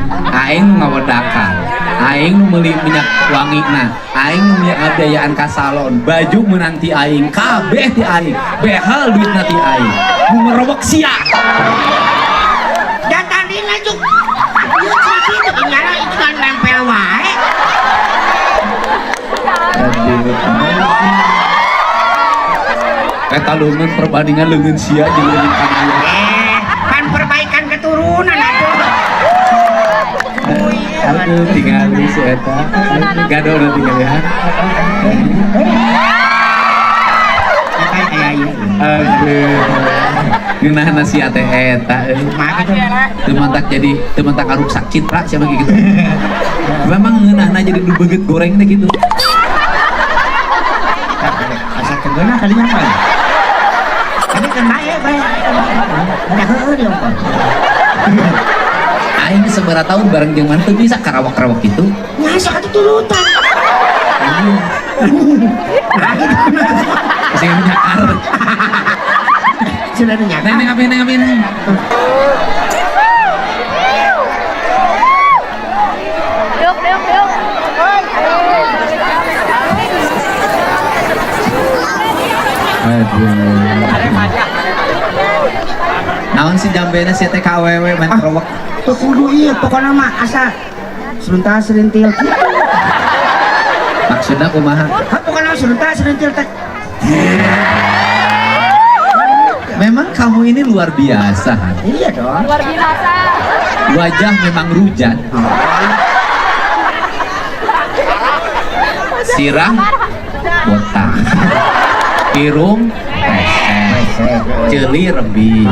Aing nu ngawedakan, aing nu meuli minyak wangi na, aing nu ngabiayaan ka salon, baju meunang ti aing, kabeh ti aing, behel duitna ti aing. Nu ngerowek sia. Dan tadi lanjut. Ieu cenah kitu nyala itu kan nempel wae. Eta leungeun perbandingan leungeun sia jeung leungeun kanaya. Kan perbaikan keturunan atuh. Oh iya. Aduh, tinggal si eta. Gado udah tinggal ya. Eta aya ieu. Aduh. Ngeunahna sia teh eta euy. Kumaha kitu? Teu mantak jadi teu mantak karuksak citra siapa gitu. Memang ngeunahna jadi nu beungeut goreng teh gitu. Asa teu geunah kalinya mah. Tapi kan bae bae. Udah heueuh dia mah. Aing sabaraha tahun bareng jeung maneh teu bisa karawak-karawak gitu. Nya sok atuh turutan. Nah, gitu. Sing nyakar. Sudah nyakar. Neng neng api neng api neng. Duk, duk, duk. Aduh. Naon si jambena si teh ka awewe main kerowak. Teu kudu ieu pokona mah asa seruntal serintil kitu. Maksudna kumaha? Ha pokona seruntal serintil teh. Memang kamu ini luar biasa. Han. Iya dong. Luar biasa. Wajah memang rujat. Sirah botak. Irung pesek. Ceuli rembi.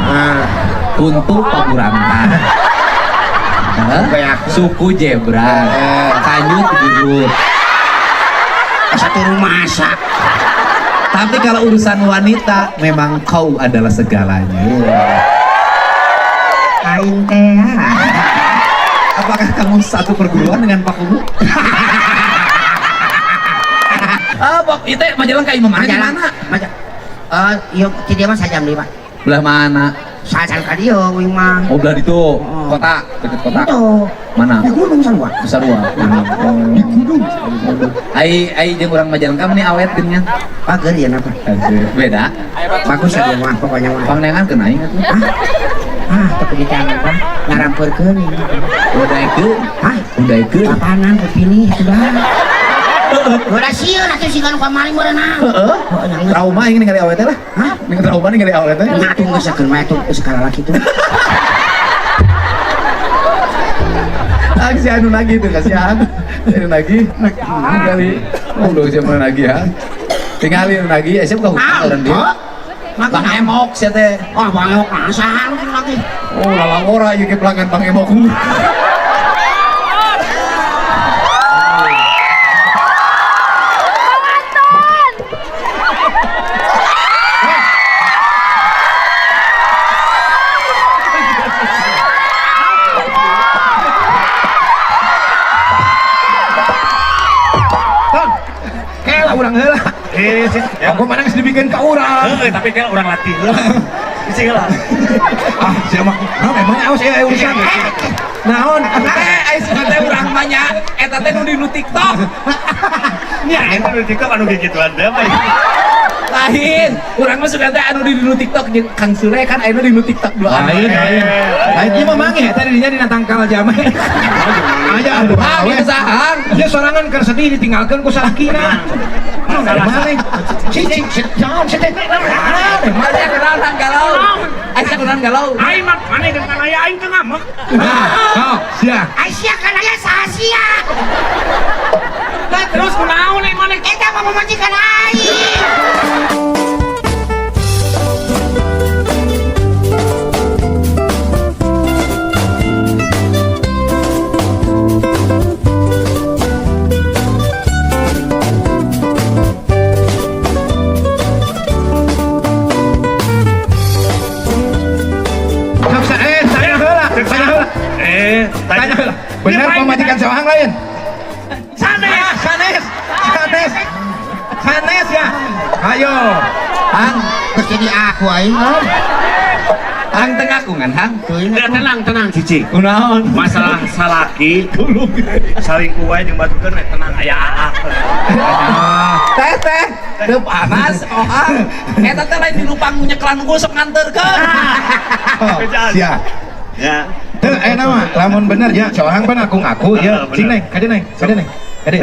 Kuntu paburantan. Suku jebra. Kanyut gurut. Satu rumah masak. Tapi kalau urusan wanita, memang kau adalah segalanya. Aing teh. Apakah kamu satu perguruan dengan Pak Kubu? Ah, Pak, itu Majalengka imam mana di mana? Eh, ieu ti dieu mah sajam deui, Pak. Belah mana? Sajam ka dieu uing mah. Oh, belah itu. Kota, dekat kota. Itu. Mana? Di gunung sarua. Sarua. Di gunung. Ai ai jeung urang Majalengka meni awet geuningan. Pager ya napa? Beda. Bagus ya mah pokoknya mah. Pangneangan keun aing atuh. Ah, teu kuditangan Pak. Ngarampeurkeun ieu. Udah ekeun. Hah? Udah ekeun. Kapanan kepilih sudah. Udah sieun atuh siga nu kamari meureunna. Heeh. Trauma aing ningali awe teh lah. Hah? Ningali trauma ningali awe teh. Nya atuh geus sakeun wae atuh geus kalalaki tuh. Ah, si anu nagih tuh kasihan. Si anu nagih. Tinggali. Oh, udah siapa nagih ya. Tinggali anu nagih, siapa buka hutang orang dia. Bang Emok sia teh. Oh, Bang Emok mah saha lu lagi. Oh, lalawora ieu ke pelanggan Bang Emok. Urang heula. Aku mana geus dibikeun ka urang. Heeh, tapi kan urang latih heula. Bisi heula. Ah, sia mah. Naon emang aos ieu urusan. Naon? Teh, ai sugan teh urang mah nya eta teh nu di nu TikTok. Nya eta nu TikTok anu gigituan teh mah. Lain, urang mah sugan teh anu di nu TikTok jeung Kang Sule kan ayeuna di nu TikTok dua. Lain, lain. Lain ieu mah manggih eta di dinya dina tangkal jame. Aya anu. Ah, gitu sahang. Ieu sorangan keur sedih ditinggalkeun ku salakina. Aing mah maneh jeung kanaya aing teu ngamuk. Nah, sia. Ai sia kanaya saha sia? Lah terus kunaon ai maneh? Eta mah pamajikan aing. Tanya heula. Bener pamajikan sawang lain? Sanes. Sanes. Sanes. Sanes ya. Ayo. Hang, Terus jadi aku aing. Hang teu ngaku kan, Hang? Ya, tenang, tenang, Cici. Kunaon? Masalah salaki salingkuh wae jeung batur teh tenang aya aa. Teh teh, teu panas ohang. Eta teh lain di lupang nyeklan gua sok nganterkeun. Oh, sia. Ya. Teu aya mah lamun bener ya, si Ohang pan aku ngaku ya. Cing neng, kade neng, kade neng. Kade.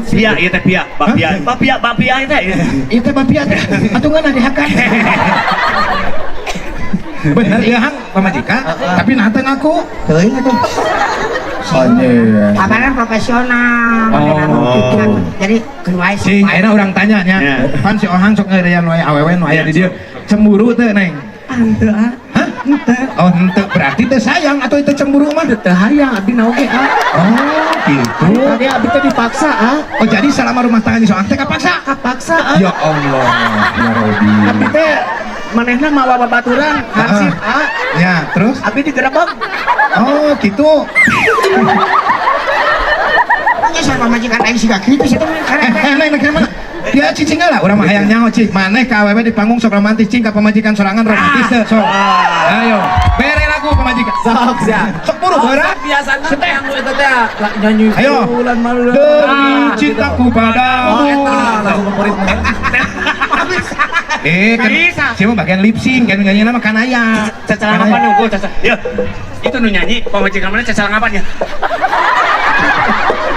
Pia ieu teh pia, bapia. Bapia, bapia ieu teh. Ieu teh bapia teh. Atuh ngeunah dihakan. Bener ya Hang, pamajikan, tapi nah teu ngaku. Teuing atuh. Anjir. Kabaran profesional. Oh. Jadi keun wae Cing, akhirnya orang tanya nya. Pan si Ohang sok ngeureyan wae awewe nu aya di dieu. Cemburu teu neng? Henteu ah. Hah? Henteu. Oh, henteu. Berarti teu sayang atau itu cemburu mah? Teu hayang abdi na oge ah. Oh, gitu. Tadi abdi teh dipaksa ah. Oh, jadi selama rumah tangga si Ohang teh kapaksa? Kapaksa ah. Ya Allah, ya Robi. Abdi teh manehna mawa babaturan hansip ah. Ya, terus? Abdi digerebek. Oh, gitu. Nya sama majikan aing siga kitu sih teh. Neng, neng, mana? Ya cicing lah, urang mah hayang nyaho cing. Maneh ka awewe di panggung sok romantis cing ka pamajikan sorangan romantis teu sok. Ayo, bere lagu pamajikan. Sok sia. Sok buru geura. Biasana teh anu eta teh nyanyi Ayo. bulan malu. Demi cintaku padamu. Oh, eta lagu favorit mah. Kan siapa bagian lip sync kan nyanyi nama kanaya. Cacalang apa nunggu caca. Ya. Itu nu nyanyi pamajikan mana cacalang apa nya?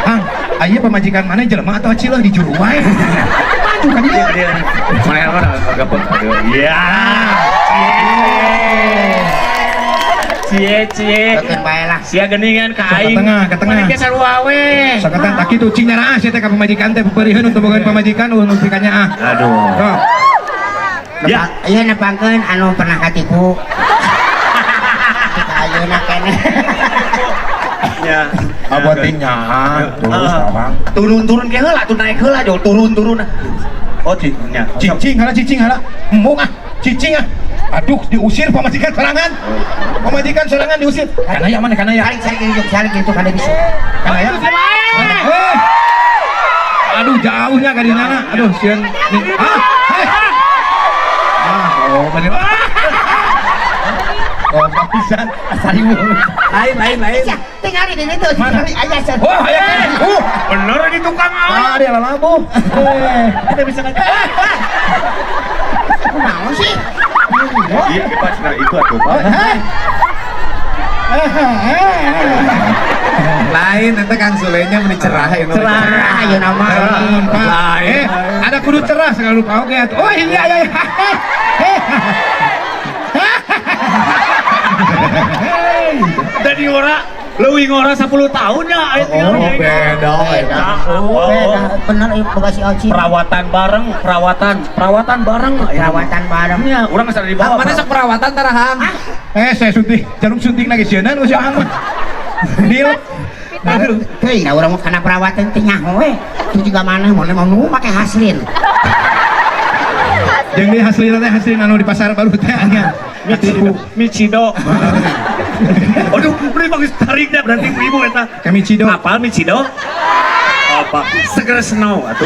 Hang, aya pamajikan mana jelema atau cileuh di juru wae. Maju kan dia. Dia. Mana apa gapot. Iya. Cie cie. Keun bae lah. Sia geuningan ka Sok aing. Ke tengah, ke tengah. Mana ge sarua we. Sok kata tak kitu cing nyaraah sia teh ka pamajikan teh peperihkeun untuk boga pamajikan nu pikanya ah. Aduh. Sok. Ya. Iya nepangkeun anu pernah katipu. Kita ayeuna keneh. Ya. Apa tingnya? Terus abang. Turun-turun ke heula tuh naik heula jauh turun-turun. Oh, cicingnya. Cicing hala cicing hala. Embung ah, cicing ah. Aduh, diusir pamajikan sorangan. Pamajikan sorangan diusir. Kanaya mana kanaya? Cari cari cari gitu kada bisa. Kanaya. Eh. Aduh, jauhnya ka dinana. Aduh, sieun. Ah, eh. Ah, oh bener. Oh, pisan asarimu. Lain lain lain. Sia, tingali di ditu, tingali aya sia. Wah, aya keneh. Bener di tukang Ah, dia lalabuh. Kita bisa kan. Kunaon sih? Iya, Pak, nah itu atuh, Pak. Lain eta Kang Sulenya meni cerah ini. Cerah ayeuna mah. Lain. Ada kudu cerah segala rupa oge atuh. Oh, iya iya. Dari ora leuwih ngora 10 tahun ya aya Oh, beda eta. Beda, bener ieu boga si Oci. Perawatan bareng, perawatan, perawatan bareng. Perawatan bareng. Ya, urang geus ada di bawah. Mana sok perawatan tara Hang? Saya suntik, jarum suntik lagi sieun ku si Ahang mah. Nil. Teuing da urang mah kana perawatan teh nyaho we. Itu juga mana mun mau nu make Haslin. Jeung deui Haslin teh Haslin anu di pasar baru teh nya. Michido. Michido. Aduh, beri bagus tariknya berarti ibu eta. Kami Cido. Apal Michido? Apa? Seger snow atuh.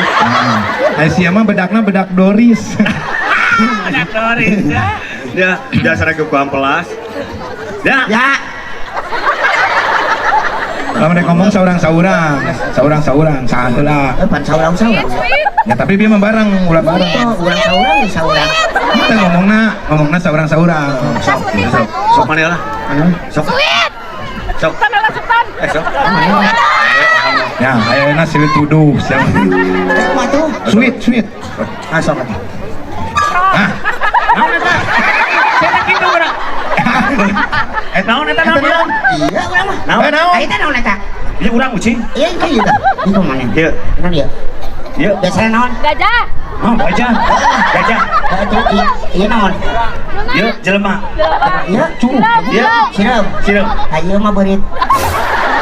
Ai sia mah bedakna bedak Doris. Bedak Doris. Ya, dasar ke ampelas. Ya. Ya. Lamun rek ngomong saurang-saurang, saurang-saurang, saha heula. Pan saurang-saurang. Ya tapi dia mah bareng, ulah bareng. Oh, urang saurang saurang. Kita ngomongna, ngomongna saurang-saurang. Sok, sok, sok mana lah? Sok. Sweet. Sok. Tanah sultan. Sok. Ya, ayeuna silih tuduh siapa. Kumaha tuh? Sweet, sweet. Ah, sok atuh. Ah, Naon eta? Saya kitu urang. Naon eta naon? Iya, urang mah. Naon? naon? Ah, eta naon eta? Ieu urang ucing. Iya, itu ieu tah. Itu mana? Ieu. Naon ieu? Ieu. Biasana naon? Gajah. Oh, gajah. Gajah. Itu ieu naon? Ieu jelema. Ieu curug. Ieu sireum. Sireum. Ah, ieu mah beurit.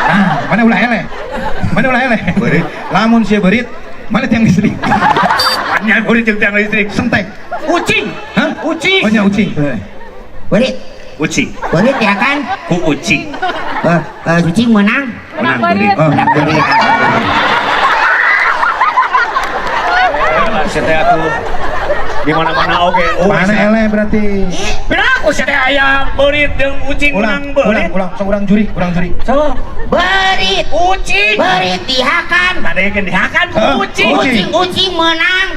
Ah, mana ulah eleh? Mana ulah eleh? Beurit. Lamun sia beurit, mana tiang listrik? Nya beurit jeung tiang listrik. Sentek. Ucing. Hah? Ucing. Oh nya ucing. Beurit. Ucing. Beurit ya kan? Ku ucing. Ucing menang. Menang beurit. Oh. Menang beurit. Sia teh atuh. Di mana-mana oge. Oh, Mana eleh berarti? Berak. Piraku sia teh aya beurit jeung ucing menang Ulang, beurit. ulang, sok urang juri, urang juri. Sok. Berit. Ucing. Berit dihakan. Tadi dihakan ku Hah? ucing. Ucing. Ucing ucing menang.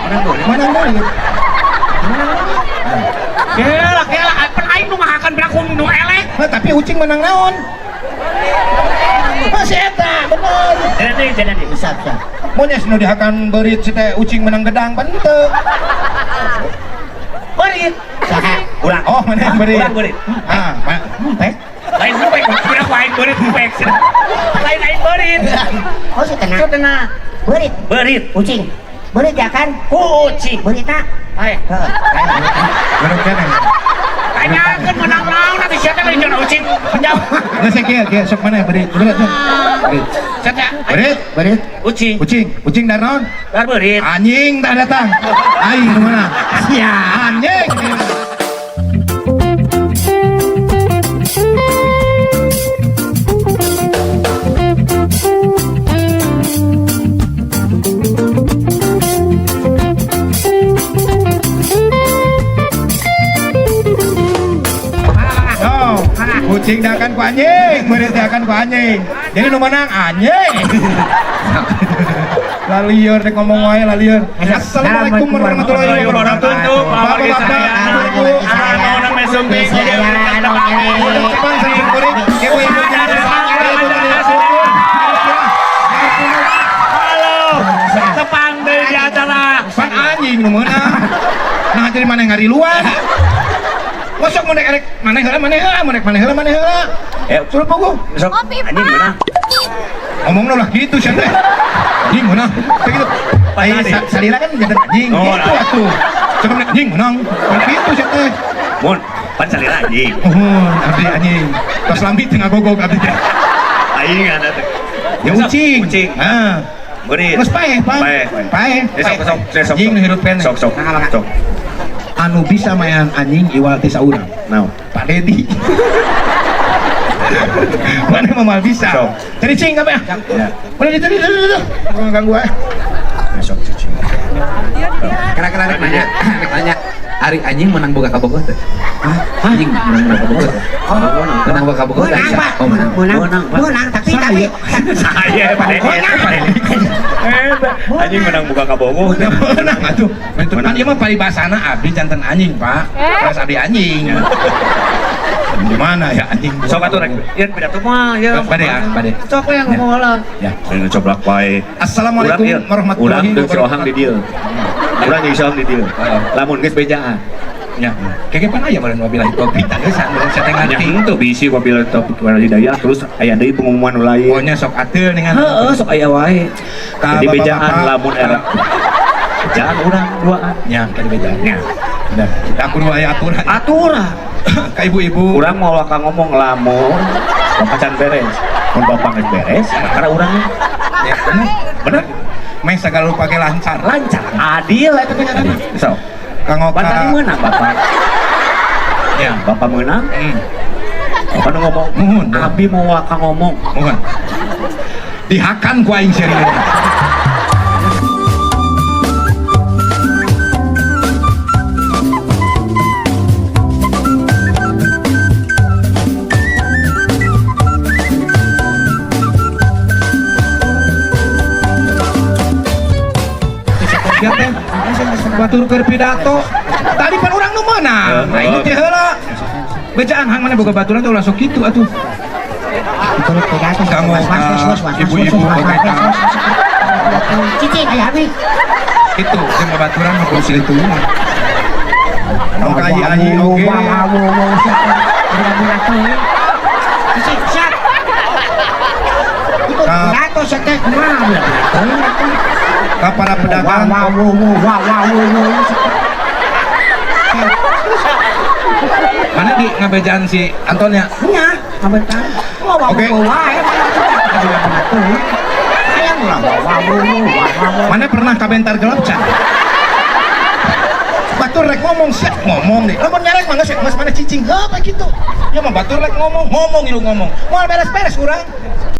Menang beurit. Menang beurit. Menang beurit. Kela kela pan aing nu ngahakan piraku nu elek. Nah, tapi ucing menang naon? Masih eta, bener. Jalan deui, jalan deui. Bisa bisa. Mun nu dihakan beurit si teh ucing menang gedang bente. Beurit. Saha? Urang. Oh, menang beurit. Urang beurit. Ah, Pek. Lain nu pek, piraku aing beurit pek. Lain aing beurit. Oh, si tenang. Sok tenang. Berit. Beurit. Ucing. Berit dihakan. Ku ucing. Berit tak. Ayo. Heeh. Bener keneh. Tanyakeun menang naon nanti sia teh lain jeung ucing. Penjauh. Geus kieu kieu sok mana beurit. Beurit. Beurit. Sia teh Beurit, Berit. ucing. ucing, ucing dar naon? Dar beurit. Anjing tak datang. Aing nu mana? Sia. Anjing. Oh, kucing diakan ku anjing, beurit diakan ku anjing. Jadi nu menang anjing. Lalieur dek ngomong wae lalieur. Assalamualaikum warahmatullahi wabarakatuh. Bapak-bapak, ibu-ibu, Jepang saking kuring, ibu-ibu syukur. Halo, tepang deui di acara. Pan anjing nu meunang. Nah jadi maneh ngariluan. Masuk mun rek maneh heula maneh heula, mun rek maneh heula maneh heula. Eh, Suruh puguh. Sok anjing meunang. Ngomongna ulah gitu sia teh. Anjing meunang. Teh gitu. Ai salira kan janten anjing Oh, gitu lah. atuh. Coba mun anjing meunang. Kan gitu sia teh. Mun, pan salira anjing. Uhun, abdi anjing. Tos lambi teu ngagogog abdi teh. Aing ada teh. Ya ucing. Ucing. Nah, Beurit. geus paeh, Pak. Paeh. Paeh. Eh, sok sok sok. Anjing nu hirup keneh. Sok sok. Sok. Anu bisa mayan anjing iwal teh saurang. Naon? Pak Dedi. Mana mah moal bisa. Sok. Cari cing kabeh. Ya. Mana itu itu itu. Gua ganggu ah. Sok cicing. Kira-kira rek nanya, rek nanya. Ari anjing menang boga kabogoh teh. Anjing menang boga kabogoh teh. Menang boga kabogoh teh. Menang, Pak. Oh, menang. Menang. Menang, Pak. Menang, tapi tapi Saya Pak Dedi. Anjing menang buka kabogoh. Menang atuh. Kan ieu mah paribasana abdi janten anjing, Pak. Keras abdi anjing. Gimana ya anjing? Sok atuh rek. Ieu pidato mah ya. Bade ya, bade. Sok we ngomong heula. Ya. Ini coblak wae. Assalamualaikum warahmatullahi Urang jeung si Ohang di wabarakatuh. dieu. Urang jeung si Ohang di dieu. Lamun geus bejaan. Ya. Keke pan aya meureun wabillahi taufik tangeusan meureun saya teh Nya ngarti. henteu bisi wabillahi taufik wal hidayah terus aya deui pengumuman nu lain. Pokoknya sok ateul dengan Heeh, sok aya wae. Ka Jadi bejaan bapak-bapak. lamun era. Bejaan urang duaan. Ya, tadi bejaan. Ya. Benar. Aku nu aya aturan. Aturan. Ka ibu-ibu. Urang mau waka ngomong lamun bapak can beres. Mun bapak geus beres, karena urang Ya, bener. bener Meh sagala rupa ge lancar. lancar, adil eta teh ngaranna. Sok. Kanggo Pan tadi meunang bapak. Ya. Bapak meunang, Hmm. bapak nu ngomong. Muhun. Abi mau waka ngomong. Mohon. Dihakan ku aing serius. Ya teh, batur keur pidato. Tadi pan urang nu meunang. Nah, ini teh heula. Bejaan hang mana boga baturan teh ulah sok kitu atuh. Kamu, ibu-ibu, Cicing aya abi. Itu jeung babaturan mah kudu silih tulungan. Tong ka ayi-ayi oge. Cicing siap. Itu pidato sia teh kumaha pidato. Ka para pedagang. Wow wow wow wow wow. Mana di ngabejaan si Anton ya? Nya, ngabentar. Wow wow Oke. wow. Hayang lah wow wow wow. Mana pernah kabentar gelap can? Batur rek ngomong siap ngomong nih. Lamun nyarek mah geus geus mana cicing heuh kayak gitu. Ya mah batur rek ngomong, ngomong ieu ngomong. Moal beres-beres urang.